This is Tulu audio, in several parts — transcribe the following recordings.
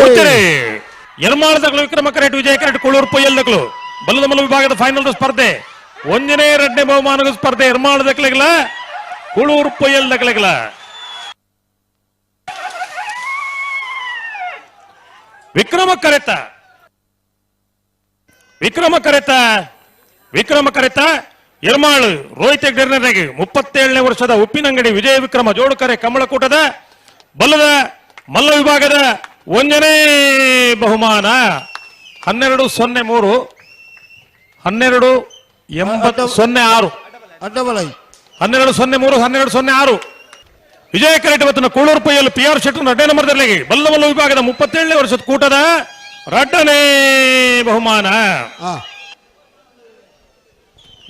ಉತ್ತರೆ ಎರ್ಮಾಳದಗಳು ವಿಕ್ರಮ ಕರೆಟ್ ವಿಜಯ ಕರೆಟ್ ಕುಳೂರು ಪೊಯ್ಯಲ್ದಗಳು ಬಲ್ಲದಮಲ್ಲ ವಿಭಾಗದ ಫೈನಲ್ ಸ್ಪರ್ಧೆ. ಒಂದನೇ ಎರಡನೇ ಬಹುಮಾನದ ಸ್ಪರ್ಧೆ ಎರ್ಮಾಳದಕ್ಲೆಗಳ ಕುಳೂರು ಪೊಯ್ಯಲ್ದಕ್ಲೆಗಳ. ವಿಕ್ರಮ ಕರೆತ ವಿಕ್ರಮ ಕರೆತ ವಿಕ್ರಮ ಕರೆತ ಎರ್ಮಾಳು ರೋಹಿತ್ ಹೆಗ್ಡೆರ್ನರಿಗೆ 37ನೇ ವರ್ಷದ ಉಪ್ಪಿನಂಗಡಿ ವಿಜಯ ವಿಕ್ರಮ ಜೋಡುಕರೆ ಕಮಲಕೂಟದ ಬಲ್ಲದ ಮಲ್ಲ ವಿಭಾಗದ ಒಂದನೇ ಬಹುಮಾನ 12.03 12.80.06 12.03 12.06. ವಿಜಯ ಕರೆಟ್ ಮತ್ತು ಕೂಳೂರು ಪೈಯಲ್ಲಿ ಪಿ ಆರ್ ಶೆಟ್ಟರ್ ರಡ್ಡನೇ ನಂಬರ್ದಲ್ಲಿ ಬಲ್ಲ ಮಲ್ಲ ವಿಭಾಗದ 37ನೇ ವರ್ಷದ ಕೂಟದ ರಡ್ಡನೇ ಬಹುಮಾನ.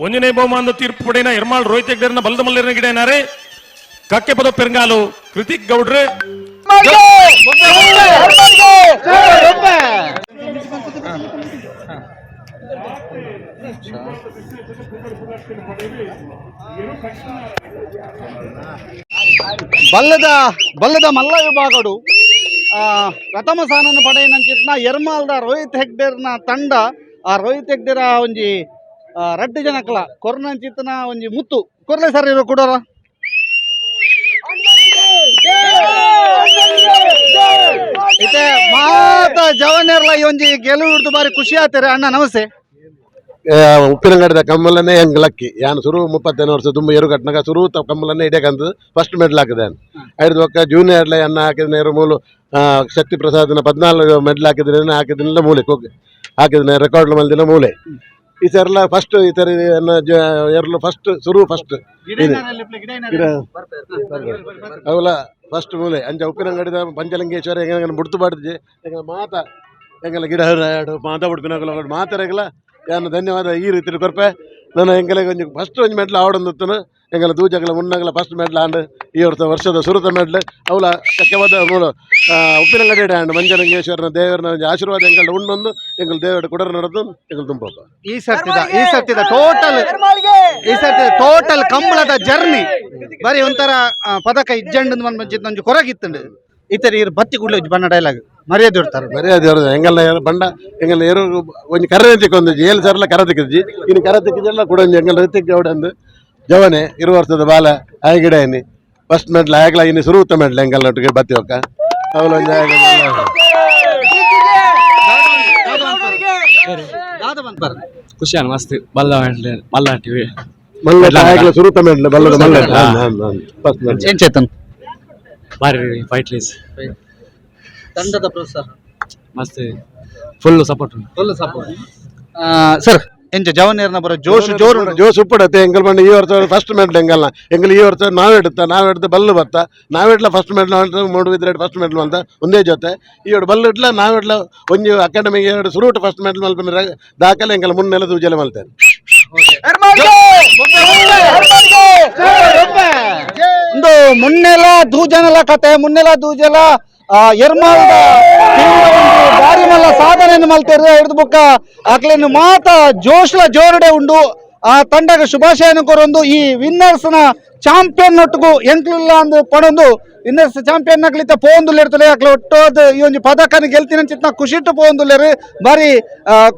ಒಂದನೇ ಬಹುಮಾನದ ತೀರ್ಪು ಪಡೆಯನ ಎರ್ಮಾಳ್ ರೋಹಿತ್ ಹೆಗ್ಡೆರ್ನ ಬಲ್ಲದ ಮಲ್ಲರ ಗಿಡನಾರೆ ಕಕ್ಕೆ ಪದ ಪೆರಂಗಾಲು ಕೃತಿಕ್ ಗೌಡ್ರೆ. ಬಲ್ಲದ ಬಲ್ಲದ ಮಲ್ಲ ವಿಭಾಗಡು ಪ್ರಥಮ ಸ್ಥಾನವನ್ನು ಪಡೆಯಿನಂಚಿತ್ನ ಎರ್ಮಾಲ್ದ ರೋಹಿತ್ ಹೆಗ್ಡೆರ್ನ ತಂಡ. ಆ ರೋಹಿತ್ ಹೆಗ್ಡೆರ ಒಂಜಿ ರಡ್ಡು ಜನಕ್ಲ ಕೊರ್ನಂಚಿತ್ನ ಒಂಜಿ ಮುತ್ತು ಕೊರ್ಲೆ ಸರ್ ಇರೋ ಕೊಡೋರ. ಇತ್ತೆ ಮಾತ ಜವನೆರ್ಲ ಈ ಒಂಜಿ ಗೆಲುವು ಹಿಡ್ದು ಬಾರಿ ಖುಷಿ ಆತಾರೆ. ಅಣ್ಣ ನಮಸ್ತೆ. ಉಪ್ಪಿನಂಗಡಿದ ಕಮ್ಮಲನ್ನೇ ಹೆಂಗ್ ಲಕ್ಕಿ ಯಾನ್ ಸುರು 35 ವರ್ಷ ತುಂಬ ಎರು ಕಟ್ನಾಗ ಸುರು ಕಮ್ಮಲನ್ನೇ ಇಡಕಂತ ಫಸ್ಟ್ ಮೆಡಲ್ ಹಾಕಿದೆ. ಐದು ಒಕ್ಕ ಜೂನಿಯರ್ಲೆ ಅನ್ನ ಹಾಕಿದ ಮೂಲು ಶಕ್ತಿ ಪ್ರಸಾದನ 14 ಮೆಡಲ್ ಹಾಕಿದ್ರೆ ಹಾಕಿದ್ನೆಲ್ಲ ಮೂಲೆ ಹೋಗಿ ಹಾಕಿದ್ನೆ ರೆಕಾರ್ಡ್ ಮಲ್ದಿನ ಮೂಲೆ. ಈ ಸರ್ಲ ಫಸ್ಟ್ ಈ ಸರಿ ಎರಲು ಫಸ್ಟ್ ಸುರು ಫಸ್ಟ್ ಅವಲ ಫಸ್ಟ್ ಮೂಲೆ ಅಂಚ ಉಪ್ಪಿನಂಗಡಿದ ಪಂಚಲಿಂಗೇಶ್ವರ ಹೆಂಗ ಮುಡ್ತು ಬಾಡ್ದು ಎಂಗ ಮಾತ ಎಂಗಲ ಗಿಡ ಮಾತ ಉಡುಪಿನಗಲ ಮಾತಾರೆಗಲ ಯಾನು ಧನ್ಯವಾದ ಈ ರೀತಿ ಕೊರ್ಪೆ. ನಾನು ಎಂಗಲ ಒಂಜಿ ಫಸ್ಟ್ ಒಂಜಿ ಮೆಡ್ಲ್ ಆವಡೊಂದಿತ್ತನು ಎಂಗಲ ದೂಜಗಲ ಮುನ್ನಗಲ ಫಸ್ಟ್ ಮೆಡ್ಲ್ ಆಂಡ್ ಈ ವರ್ಷ ವರ್ಷದ ಸುರುತ ಮೆಡ್ಲ್ ಅವಲ ಚಕ್ಕೆವಾದ ಮೂಲ ಉಪ್ಪಿನಂಗಡಿ ಆಂಡ್ ಮಂಜಲಿಂಗೇಶ್ವರನ ದೇವರನ ಒಂಜಿ ಆಶೀರ್ವಾದ ಎಂಗಲ ಉಂಡೊಂದು ಎಂಗಲ್ ದೇವರ ಕುಡರ ನಡೆದು ಎಂಗಲ್ ತುಂಬ. ಈ ಸರ್ತಿದ ಟೋಟಲ್ ಈ ಸರ್ತಿದ ಟೋಟಲ್ ಕಂಬಳದ ಜರ್ನಿ ಬರೀ ಒಂಥರ ಪದಕ ಇಜ್ಜಂಡ್ ಮಂಚಿತ್ ಒಂಜಿ ಕೊರಗಿತ್ತುಂಡು. ಇತರ ಇರು ಬತ್ತಿ ಕೂಡಲೇ ಬಣ್ಣ ಡೈಲಾಗ್ ಮರ್ಯಾದೆ ಇರ್ತಾರೆ. ಮರ್ಯಾದೆ ಇರೋದು ಎಂಗಲ್ನ ಬಂಡ ಎಂಗಲ್ನ ಏರು ಒಂಜಿ ಕರೆ ತಿಕ್ಕೊಂದು ಏಳು ಸರ್ಲ ಕರ ತಿಕ್ಕಿದ್ಜಿ ಇನ್ನು ಕರ ತಿಕ್ಕಿದ್ದೆಲ್ಲ ಕೂಡ ಒಂಜಿ ಎಂಗಲ್ ಋತಿಕ್ ಗೌಡ ಅಂದು ಜವನೆ 20 ವರ್ಷದ ಬಾಲ ಆಯಗಿಡ ಎನ್ನಿ ಫಸ್ಟ್ ಮೆಡ್ಲ್ ಆಯಗ್ಲ ಇನ್ನು ಸುರುತ ಮೆಡ್ಲ್ ಎಂಗಲ್ ಒಟ್ಟಿಗೆ ಬತ್ತಿ ಒಕ್ಕ ಅವಳು ಒಂಜಿ ಖುಷಿ ಅನ್ ಮಸ್ತ್ ಬಲ್ಲ ಮಲ್ಲ ಟಿವಿ ಮಲ್ಲ ಆಯಗ್ಲ ಸುರುತ ಮೆಡ್ಲ್ ಬಲ್ಲದ ಮಲ್ಲ ಫಸ್ಟ್ ಮೆಡ್ಲ್. ಏನ್ ಚೇತನ್? ಬಾರಿ ಫೈಟ್ ರೇಸ್. ತಂಡದ ಪ್ರೋತ್ಸಾಹ ಮಸ್ತ್ full support. Full support sir. ಎಂಚ ಜವನೇರ್ನ ಬರೋ ಜೋಶ್ ಜೋರು ಉಂಟು. ಜೋಶ್ ಉಪ್ಪಡತ್ತೆ ಎಂಗಲ್ ಬಂಡ ಈ ವರ್ಷ ಫಸ್ಟ್ ಮೆಡ್ಲ್ ಎಂಗಲ್ನ ಎಂಗಲ್ ಈ ವರ್ಷ ನಾವೆಡುತ್ತ ನಾವೆಡ್ದು ಬಲ್ಲು ಬತ್ತ ನಾವೆಡ್ಲ first medal Moodbidri first medal ಅಂತ ಒಂದೇ ಜೊತೆ ಈ ಎರಡು ಬಲ್ಲು ಇಡ್ಲ ನಾವೆಡ್ಲ ಒಂಜಿ ಅಕಾಡೆಮಿಗೆ ಎರಡು ಸುರೂಟ್ ಫಸ್ಟ್ ಮೆಡ್ಲ್ ಮಲ್ಪನ ದಾಖಲೆ ಎಂಗಲ್ ಮುನ್ನೆಲ್ಲ ದೂಜಲೆ ಮಲ್ತೇನೆ. ಒಂದು ಮುನ್ನೆಲ ದೂಜನಲ ಕತೆ ಮುನ್ನೆಲ ದೂಜಲ ಎರ್ಮಾಲ್ದ ಬಾರಿ ಮಲ್ಲ ಸಾಧನೆಯನ್ನು ಮಲ್ತೇರು ಹಿಡಿದು ಬುಕ್ಕ ಅಕ್ಲೇನು ಮಾತ ಜೋಶ್ಲ ಜೋರುಡೆ ಉಂಡು. ಆ ತಂಡಗ ಶುಭಾಶಯನ ಕೊರೊಂದು ಈ ವಿನ್ನರ್ಸ್ ನ ಚಾಂಪಿಯನ್ ಒಟ್ಟುಗು ಎಂಕ್ಲುಲ್ಲ ಅಂದು ಪಡೊಂದು ವಿನ್ನರ್ಸ್ ಚಾಂಪಿಯನ್ ನಕ್ಲಿತ ಪೋಂದುಲ್ಲೇರ್ತಲೆ ಅಕ್ಲ ಒಟ್ಟು ಈ ಒಂಜಿ ಪದಕನ ಗೆಲ್ತಿನ ಚಿತ್ನ ಖುಷಿಟ್ಟು ಪೋಂದುಲ್ಲೇರು ಬಾರಿ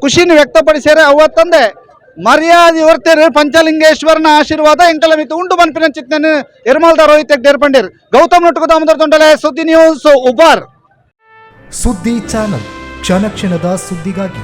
ಖುಷಿನ ವ್ಯಕ್ತಪಡಿಸ್ಯಾರೆ. ಅವತ್ತಂದೆ ಮರ್ಯಾದೆ ಹೊರ್ತೇರು ಪಂಚಲಿಂಗೇಶ್ವರನ ಆಶೀರ್ವಾದ ಎಂಕಲ ಮಿತ್ತು ಉಂಡು ಮನ್ಪಿನ ಚಿತ್ನನ್ ಎರ್ಮಾಲ್ದ ರೋಹಿತ್ ಹೆಗ್ಡೇರ್ ಪಂಡೇರ್. ಗೌತಮ್ ನೊಟ್ಟುಗು ದಾಮೋದರ ತೊಂಡಲೆ, ಸುದ್ದಿ ನ್ಯೂಸ್, ಉಬಾರ್. ಸುದ್ದಿ ಚಾನಲ್ ಕ್ಷಣ ಕ್ಷಣದ ಸುದ್ದಿಗಾಗಿ.